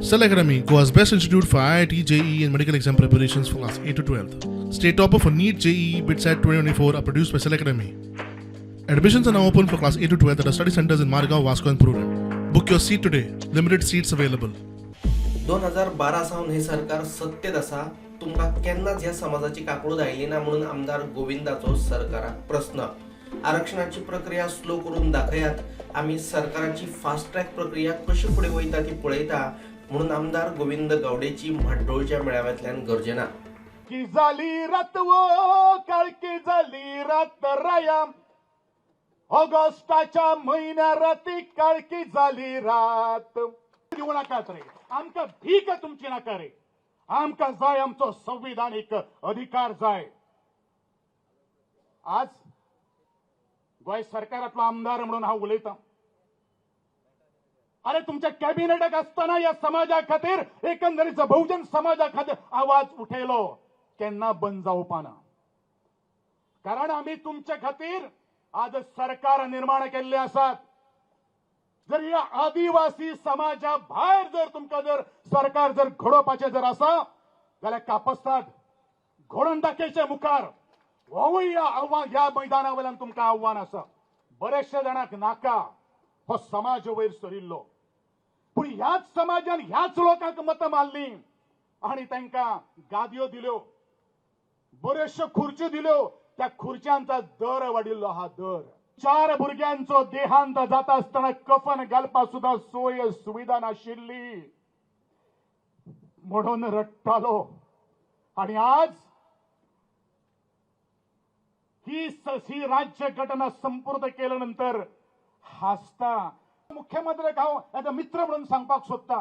Cell Academy, Goa's best institute for IIT, JEE, and medical exam preparations for class 8 to 12. State topper for NEET, JEE, BITSAT 2024 are produced by Cell Academy. Admissions are now open for class 8 to 12 at our study centers in Margao, Vasco, and Prudent. Book your seat today. Limited seats available. 2012 सावन हे सरकार सत्तेत आसा, तुमकां केन्नाच ह्या समाजाची काकूळट आयली ना म्हणून आमदार गोविंदाचो सरकाराक प्रस्न. आरक्षणाची प्रक्रिया स्लो करून दाखयात, आमी सरकाराची फास्ट ट्रॅक प्रक्रिया कशी फुडें वयता ती पळयता म्हणून आमदार गोविंद गावडेची म्हाड्डोळच्या मेळाव्यांतल्यान गर्जना. की झाली रात वो, काळकी झाली रात राया, ऑगस्टाच्या म्हयन्या राती काळकी झाली रात. दिवं नाकात रे, आमकां भीक तुमची नाका रे. आमकां जाय आमचो संविधानीक अधिकार जाय. आज गोंय सरकारातलो आमदार म्हणून हांव उलयतां. अरे, तुमच्या कॅबिनेटाक आसतना या समाजा खातीर, एकंदरीत बहुजन समाजा खातीर आवाज उठयलो, केन्ना बंद जावपा ना. कारण आमी तुमचे खातीर आज सरकार निर्माण केल्ले आसात. जर ह्या आदिवासी समाजा भायर जर तुमकां जर सरकार जर घडोवपाचें जर आसा जाल्यार कापस्ताद घडोवन दाखयचे मुखार. होवूय ह्या आव्हान, ह्या मैदाना वयल्यान तुमकां आव्हान आसा. बरेचशे जाणांक नाका हो समाज वयर सरिल्लो, पूण ह्याच समाजान ह्याच लोकांक मतां मारली आनी तांकां गादयो दिल्यो, बऱ्योचश्यो खुर्च्यो दिल्यो. त्या खुर्च्यांचा दर वाडिल्लो हा दर. चार भुरग्यांचो देहांत जाता आसतना कफन घालपाक सुद्धा सोय सुविधा नाशिल्ली म्हणून रडटालो. आणि आज ही राज्य घटना संपूर्ण केल्यानंतर हासता. मुख्यमंत्र्याक हांव एज अ मित्र म्हणून सांगपाक सोदता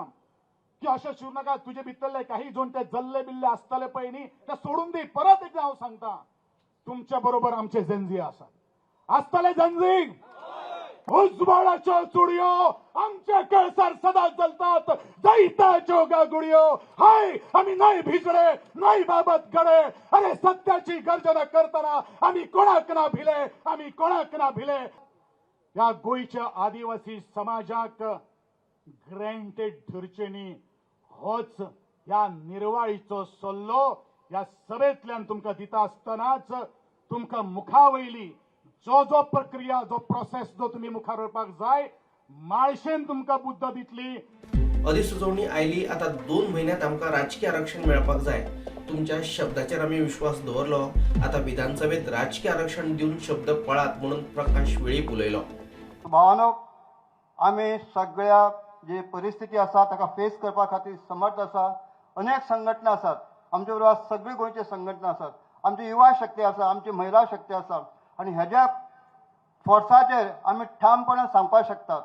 की अशें शिवू नाका. तुजे भितरले काही जण ते जल्ले बिल्ले आसताले पळय न्ही, ते सोडून दी. परत एकदा हांव सांगता, तुमच्या बरोबर आमचे जेनझी आसात, आसतले जेनझी. उजवाडाच्यो चुडयो आमच्या कळसार सदा चलतात, जैताच्यो गागुडयो. हाय, आम्ही नाही भिजडे, नाही बाबत गडे. अरे, सत्याची गर्जना करताना आम्ही कोणाक ना भिले, आम्ही कोणाक ना भिले. या गोंयच्या आदिवासी समाजाक ग्रँटेड धरचे न्ही, होच ह्या निर्वाळीचो सल्लो ह्या सभेंतल्यान तुमकां दिता आसतनाच तुमकां मुखा वयली जो जो प्रक्रिया, जो प्रोसेस जो तुमी मुखार व्हरपाक जाय, माळशेन तुमकां बुद्द दितली. अधिसुचोवणी आयली, आता 2 म्हयन्यात आमकां राजकी आरक्षण मेळपाक जाय. तुमच्या शब्दाचेर आमी विश्वास दवरलो, आता विधानसभेत राजकी आरक्षण दिवन शब्द पळात म्हणून प्रकाश वेळीप उलयलो. भावानो, आमी सगळ्या जी परिस्थिती आसा ताका फेस करपा खातीर समर्थ आसा. अनेक संघटना आसात आमच्या बरोबर, सगळी गोंयचे संघटना आसात, आमची युवा शक्ती आसा, आमची महिला शक्ती आसा आनी हेज्या फोर्साचेर आमी ठामपणान सांगपाक शकतात,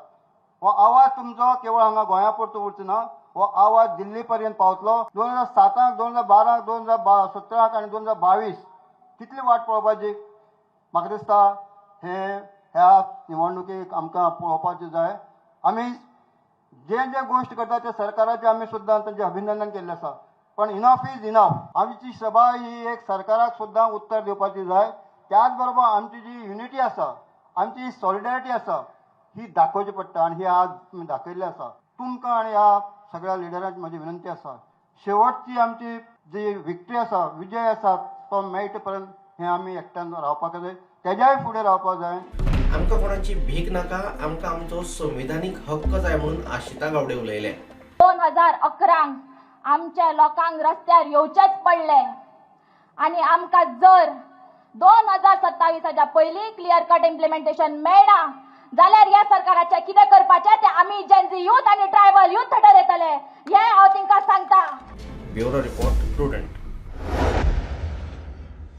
हो आवाज तुमचो केवळ हांगा गोंया पुरतो उरचो ना, हो आवाज दिल्ली पर्यंत पावतलो. 2007काक, 2012काक, 2017काक आनी 2022 कितली वाट पळोवपाची? म्हाका दिसता हे ह्या निवडणुकेक आमकां पळोवपाचें जाय. आमी जे जे गोश्ट करता ते सरकाराचे आमी सुद्दां तांचें अभिनंदन केल्लें आसा, पण इनफ is enough. आमची सभा ही एक सरकाराक सुद्दां उत्तर दिवपाची जाय. त्याच बरोबर आमची जी युनिटी आसा, आमची सॉलिडॅरिटी आसा, ही दाखोवची पडटा आनी ही आज तुमी दाखयल्ली आसा. तुमकां आनी ह्या सगळ्या लिडरांची म्हजी विनंती आसा, शेवटची आमची जी विक्ट्री आसा, विजय आसा, तो मेळटा पर्यंत हें आमी एकट्यान रावपाक जाय, तेज्याय फुडें रावपाक जाय. आमकां कोणाची भीक नाका, आमकां आमचो संविधानीक हक्क जाय म्हणून आशिता गावडे उलयले. 2011क आमच्या लोकांक रस्त्यार येवचेच पडले आनी आमकां जर 2027च्या पयलीं क्लियर कट इम्प्लिमेंटेशन मेळना जाल्यार ह्या सरकाराचें कितें करपाचें तें आमी जेनझी यूथ आनी ट्रायबल यूथ ठरयतले, हें हांव तांकां सांगता. Bureau report, Prudent.